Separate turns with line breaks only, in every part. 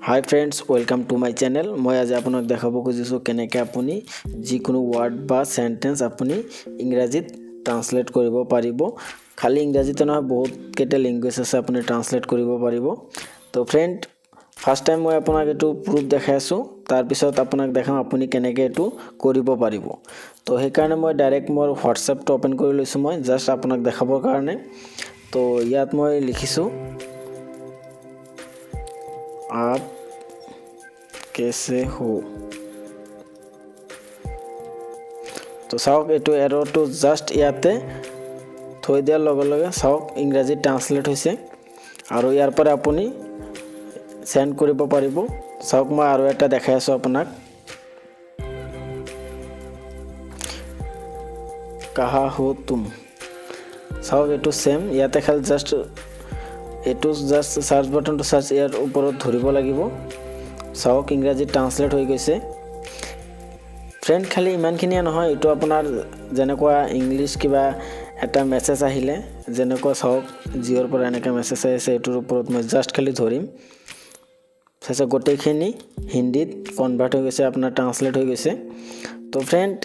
Hi friends, welcome to my channel. মই আজি আপোনাক দেখাব খুজিছোঁ কেনেকৈ আপুনি যিকোনো ৱাৰ্ড বা চেণ্টেঞ্চ আপুনি ইংৰাজীত ট্ৰান্সলেট কৰিব পাৰিব। খালী ইংৰাজীতে নহয়, বহুতকেইটা লেংগুৱেজ আছে, আপুনি ট্ৰান্সলেট কৰিব পাৰিব। তো ফ্ৰেণ্ড, ফাৰ্ষ্ট টাইম মই আপোনাক এইটো প্ৰুফ দেখাই আছোঁ, তাৰপিছত আপোনাক দেখাম আপুনি কেনেকৈ এইটো কৰিব পাৰিব। তো সেইকাৰণে মই ডাইৰেক্ট মোৰ হোৱাটছএপটো অ'পেন কৰি লৈছোঁ, মই জাষ্ট আপোনাক দেখাবৰ কাৰণে। তো ইয়াত মই লিখিছোঁ, "आप कैसे हो?" তো চাওক, এইটো এৰ'টো জাষ্ট ইয়াতে থৈ দিয়াৰ লগে লগে চাওক, ইংৰাজীত ট্ৰান্সলেট হৈছে আৰু ইয়াৰ পৰা আপুনি চেণ্ড কৰিব পাৰিব। চাওক, মই আৰু এটা দেখাই আছোঁ আপোনাক। "कहाँ हो तुम?" চাওক, এইটো ছেম। ইয়াতে খালি জাষ্ট এইটো জাষ্ট চাৰ্চ বাটনটো চাৰ্চ ইয়াৰ ওপৰত ধৰিব লাগিব। চাওক, ইংৰাজীত ট্ৰান্সলেট হৈ গৈছে। ফ্ৰেণ্ড, খালি ইমানখিনিয়ে নহয়, এইটো আপোনাৰ যেনেকুৱা ইংলিছ কিবা এটা মেছেজ আহিলে, যেনেকুৱা চাওক, জিঅ'ৰ পৰা এনেকৈ মেছেজ আহিছে, এইটোৰ ওপৰত মই জাষ্ট খালি ধৰিম। চাইছে, গোটেইখিনি হিন্দীত কনভাৰ্ট হৈ গৈছে, আপোনাৰ ট্ৰান্সলেট হৈ গৈছে। তো ফ্ৰেণ্ড,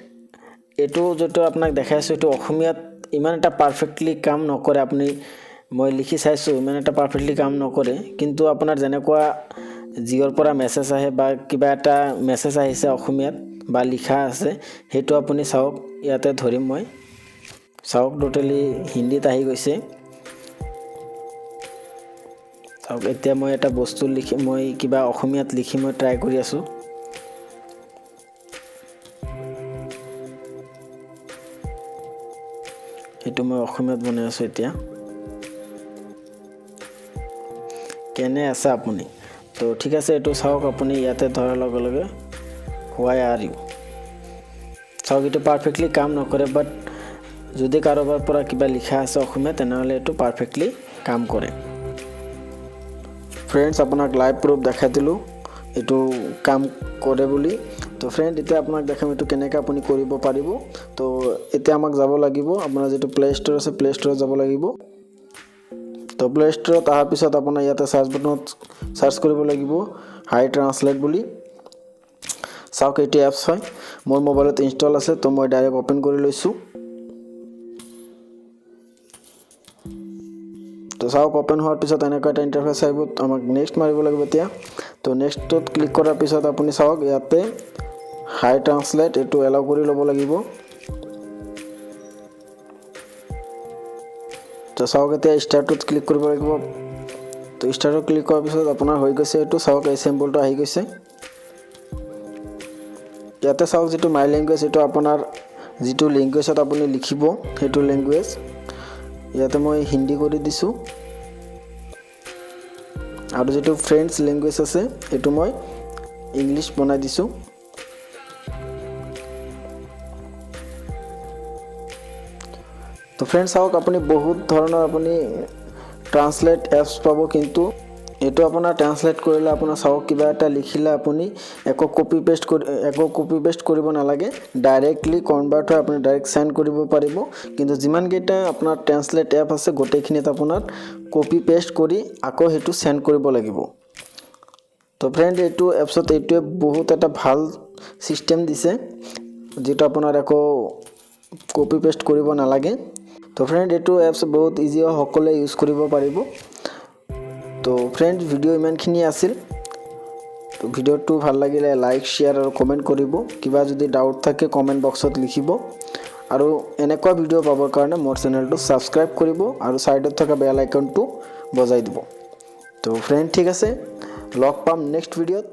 এইটো যিটো আপোনাক দেখাই আছোঁ, এইটো অসমীয়াত ইমান এটা পাৰফেক্টলি কাম নকৰে। আপুনি মই লিখি চাইছোঁ, ইমান এটা পাৰফেক্টলি কাম নকৰে। কিন্তু আপোনাৰ যেনেকুৱা জিঅ'ৰ পৰা মেছেজ আহে বা কিবা এটা মেছেজ আহিছে অসমীয়াত বা লিখা আছে, সেইটো আপুনি চাওক, ইয়াতে ধৰিম মই। চাওক, টোটেলি হিন্দীত আহি গৈছে। চাওক, এতিয়া মই এটা বস্তু লিখি, মই কিবা অসমীয়াত লিখি মই ট্ৰাই কৰি আছোঁ। সেইটো মই অসমীয়াত বনাই আছোঁ এতিয়া। "কেনে আছে আপুনি?" তো ঠিক আছে, এইটো চাওক, আপুনি ইয়াতে ধৰাৰ লগে লগে "হোৱাই আৰ ইউ?" চাওক, এইটো পাৰফেক্টলি কাম নকৰে, বাট যদি কাৰোবাৰ পৰা কিবা লিখা আছে অসমীয়া, তেনেহ'লে এইটো পাৰফেক্টলি কাম কৰে। ফ্ৰেণ্ডছ, আপোনাক লাইভ প্ৰুফ দেখাই দিলোঁ এইটো কাম কৰে বুলি। তো ফ্ৰেণ্ড, এতিয়া আপোনাক দেখাম এইটো কেনেকৈ আপুনি কৰিব পাৰিব। তো এতিয়া আমাক যাব লাগিব, আপোনাৰ যিটো প্লে ষ্ট'ৰ আছে, প্লে ষ্ট'ৰত যাব লাগিব। তো প্লে ষ্ট'ৰত অহাৰ পিছত আপোনাৰ ইয়াতে চাৰ্চ বাটনত চাৰ্চ কৰিব লাগিব হাই ট্ৰান্সলেট বুলি। চাওক, এইটো এপছ হয়, মোৰ মোবাইলত ইনষ্টল আছে, তো মই ডাইৰেক্ট অ'পেন কৰি লৈছোঁ। তো চাওক, অ'পেন হোৱাৰ পিছত এনেকুৱা এটা ইণ্টাৰফেচ আহিব। আমাক নেক্সট মাৰিব লাগিব এতিয়া। তো নেক্সটত ক্লিক কৰাৰ পিছত আপুনি চাওক, ইয়াতে হাই ট্ৰান্সলেট এইটো এলাউ কৰি ল'ব লাগিব। তো চাওক, এতিয়া ষ্টাৰ্টত ক্লিক কৰিব লাগিব। তো ষ্টাৰ্টত ক্লিক কৰাৰ পিছত আপোনাৰ হৈ গৈছে এইটো। চাওক, এই চিম্বলটো আহি গৈছে। ইয়াতে চাওক, যিটো মাই লেংগুৱেজ, এইটো আপোনাৰ যিটো লেংগুৱেজত আপুনি লিখিব সেইটো লেংগুৱেজ। ইয়াতে মই হিন্দী কৰি দিছোঁ আৰু যিটো ফ্ৰেঞ্চ লেংগুৱেজ আছে, সেইটো মই ইংলিছ বনাই দিছোঁ। তো ফ্ৰেণ্ড, চাওক, আপুনি বহুত ধৰণৰ আপুনি ট্ৰান্সলেট এপছ পাব, কিন্তু এইটো আপোনাৰ ট্ৰান্সলেট কৰিলে আপোনাৰ চাওক, কিবা এটা লিখিলে আপুনি একো কপি পেষ্ট কৰিব নালাগে, ডাইৰেক্টলি কনভাৰ্ট হৈ আপুনি ডাইৰেক্ট চেণ্ড কৰিব পাৰিব। কিন্তু যিমানকেইটা আপোনাৰ ট্ৰান্সলেট এপ আছে, গোটেইখিনিত আপোনাৰ কপি পেষ্ট কৰি আকৌ সেইটো চেণ্ড কৰিব লাগিব। তো ফ্ৰেণ্ড, এইটো এপছত এইটোৱে বহুত এটা ভাল ছিষ্টেম দিছে, যিটো আপোনাৰ একো কপি পেষ্ট কৰিব নালাগে। তো ফ্ৰেণ্ড, এইটো এপছ বহুত ইজি হয়, সকলোৱে ইউজ কৰিব পাৰিব। তো ফ্ৰেণ্ড, ভিডিঅ' ইমানখিনি আছিল। তো ভিডিঅ'টো ভাল লাগিলে লাইক, শ্বেয়াৰ আৰু কমেণ্ট কৰিব। কিবা যদি ডাউট থাকে, কমেণ্ট বক্সত লিখিব আৰু এনেকুৱা ভিডিঅ' পাবৰ কাৰণে মোৰ চেনেলটো ছাবস্ক্ৰাইব কৰিব আৰু ছাইডত থকা বেল আইকনটো বজাই দিব। তো ফ্ৰেণ্ড, ঠিক আছে, লগ পাম নেক্সট ভিডিঅ'ত।